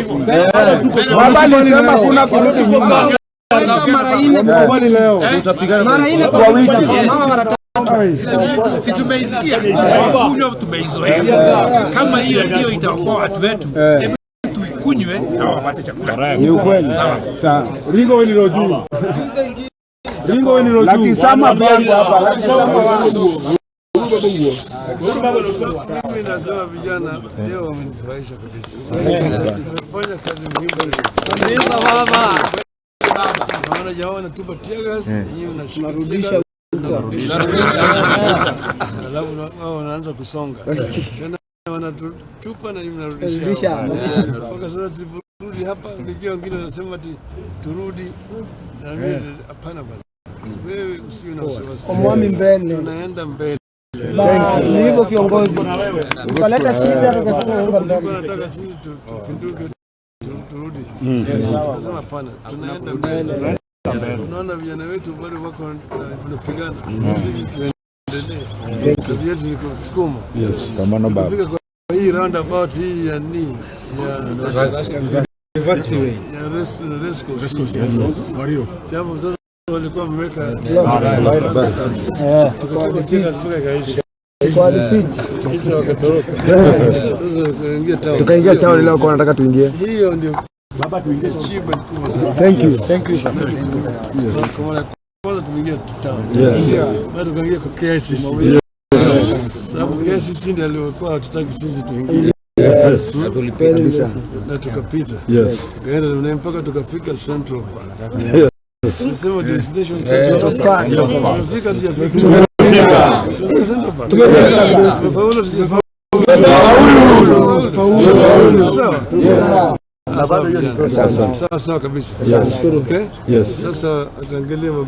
hivyo. Baba alisema kuna kurudi nyuma. Mara nne. Leo Mara nne kwa wiki. Mama mara tatu. Si tumeisikia, tumekunywa, tumeizoea. Kama hiyo ndio itaokoa watu wetu, hebu tuikunywe na wapate chakula. Ni ukweli. Sawa. Ringo wewe nilo juu. Ringo wewe nilo juu. Lucky Sama pia yuko hapa. Lucky Sama wangu. Mimi nasema vijana leo wamenifurahisha kabisa. Tumefanya kazi muhimu. Naona jamaa wanatupa tear gas, nyinyi mnashika tear gas, mnarudisha. Alafu wao wanaanza kusonga. Tena wanatupa na nyinyi mnarudisha. Mpaka sasa tuliporudi hapa, nijua wengine wanasema ati turudi na mimi hapana bwana. Wewe usiwe na wasiwasi. Omwami mbele. Tunaenda mbele. Basi, ni hivyo kiongozi. Tukaleta shida tukasema unga mbele. Tulikuwa nataka sisi tupinduke turudi. Nasema hapana, tunaenda mbele. Unaona vijana wetu bado wako wanapigana, sisi tuendelee. Kazi yetu ni kusukuma. Kamano baba. Kufika kwa hii roundabout hii ya ni ya Resco. Si hapo sasa walikuwa wameweka tukatupa tear gas mpaka ikaisha. Kisha wakatoroka. Sasa tukaingia town. Tukaingia town leo kwa nataka tuingie. Hiyo ndio achievement kubwa sana. Thank you. Thank you. Kwa mara ya kwanza tumeingia town. Baada tukaingia kwa KICC. Sababu KICC ndio alikuwa hatutaki sisi tuingie. Kabisa. Na tukapita. Tukaenda na mpaka tukafika Central Park. Tunasema destination Central Park. Tumefika, tujafika? Tumefika Central Park. Tumefaulu, tujafaulu? Sawa? Ah, sawa vijana. Sawa sawa kabisa. Okay? Sasa tuangalie mambo